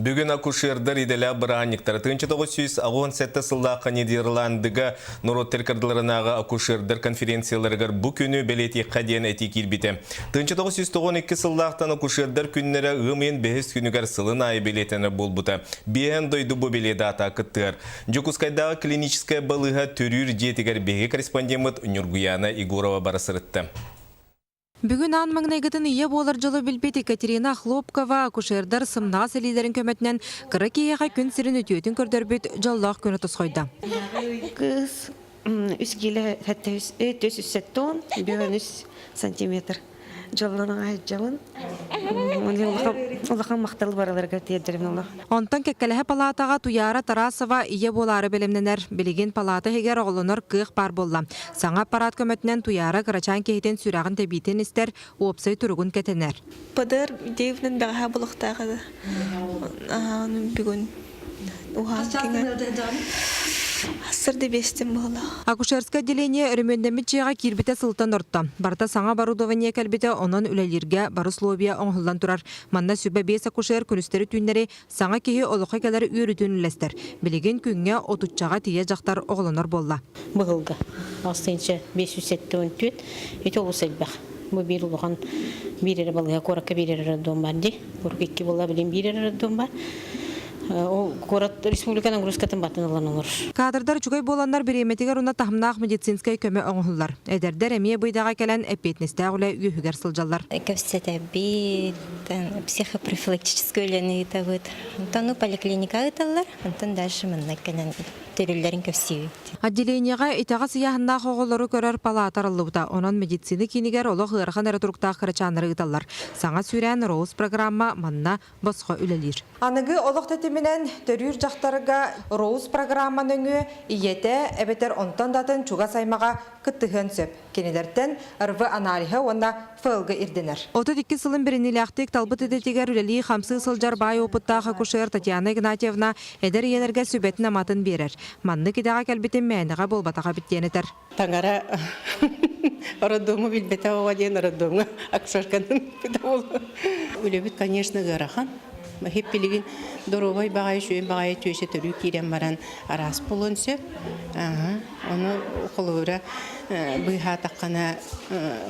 Бүгүн акушердар идэлээх бырааһынньыктара 1987 сыллаахха Нидерландыга норуоттар кырдыларынааҕы акушердар конференцияларыгар бу күнү бэлиэтиэххэ диэн этии киирбитэ. 1992 сыллаахтан акушердар күннэрэ ыам ыйын бэһис күнүгэр сылын аайы бэлиэтэнэр буолбута. Биэһэн дойду бу бэлиэ даата кыттыар. Дьокуускайдааҕы клиническэй балыыһа төрүүр дьиэтигэр биһиги корреспондеммыт Ньургуяна Егорова бара сырытта. Бүгүн аан маҥнайгытын ийэ буолар дьолу билбит Екатерина Охлопкова акушердар сымнаҕас илиилэрин көмөтүнэн кыра киһиэхэ күн сирин үтүөтүн көрдөрбүт дьоллоох күнү тосхойдо. Кыыс үс киилэ 770 үс сантиметр дьоллонон айдьабын. Улахан махтал барыларыгар тиэрдэрим олох. Онтон кэккэлэһэ палаатаҕа Туйаара Тарасова ийэ буолаары бэлэмнэнэр. Билигин палаата иһигэр оҕолонор кыах баар буолла. Саҥа аппараат көмөтүнэн Туйаара кырачаан киһитин сүрэҕин тэбиитин истэр, уопсай туругун кэтэнэр. ПДР Дейвнен бэҕэһээ булуохтаах этэ. Бүгүн уһаан киҥэ. Сырды биэстим буолла. Акушерское отделение өрөмүөннэммит дьиэҕэ киирбитэ сылтан орто. Барыта саҥа оборудование кэлбитэ, онон үлэлииргэ бары условия оҥоһуллан турар. Манна сүбэ биэс акушер күнүстэри-түүннэри саҥа киһи олоххо кэлэр үөрүүтүн үллэстэр. Билигин күҥҥэ отуччаҕа тиийэ дьахтар оҕолонор буолла. Быһылга 6 574 ити олус элбэх. Бу биир улахан биир эрэ балыыһа куоракка биир эрэ роддом бар дии. Куруук икки буолла билин биир эрэ роддом бар. Ол куорат республика нагрузкатын батын ылан олорор. Кадрдар үчүгэй буоланнар бириэмэтигэр уонна таһымнаах медицинскэй көмө оҥоһуллар. Эдэрдэр эмиэ бу идэҕэ кэлэн эппиэтинэстээх үлэ үөһүгэр сылдьаллар. Кэпсэтэбит, психопрофилактическай үлэни ыытабыт. Онтон ну поликлиника ыыталлар, онтон дальше манна кэлэн төрүллэрин кэпсиибит. Отделениеҕа итэҕэс ыйааһыннаах оҕолору көрөр палаата арыллыбыта. Онон медицина киинигэр олох ыарахан эрэ туруктаах кырачааннары ыыталлар. Саҥа сүүрээн Роуз программа манна босхо үлэлиир. Аныгы олох тэтиминэн төрүүр дьахтарга Роуз программа нөҥүө ийэтэ эбэтэр онтон да атын чугас аймаҕа кыттыһыан сөп. Кинилэртэн РВ аналиһа уонна ФЛГ ирдэнэр. 32 сылын бэриниилээхтик талбыт идэтигэр үлэлии-хамсыы сылдьар баай уопуттаах акушер Татьяна Игнатьевна эдэр ийэлэргэ сүбэтин-аматын биэрэр. Маннык идэҕэ кэлбитим мээнэҕэ буолбатах эбит диэн этэр. Таҥара роддому билбэтэх оҕо диэн роддомҥа акушерканан Үлэбит, конечно, ыарахан. Хип билигин доруобай баҕайы, үчүгэй баҕайы түөсэ төрүү киирэн баран араас буолуон сөп. Ону холобура быыһаатаххына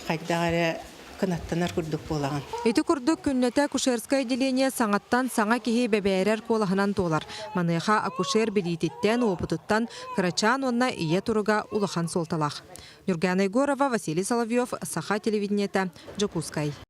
хайдах эрэ кынаттанар курдук буолаҕын. Ити курдук күннэтэ акушерскай отделение саҥаттан саҥа киһи бэбээрэр куолаһынан туолар. Маныаха акушер билиититтэн, уопутуттан кырачаан уонна ийэ туруга улахан суолталаах. Нюргана Егорова, Василий Соловьев, Саха телевидениета, Дьокуускай.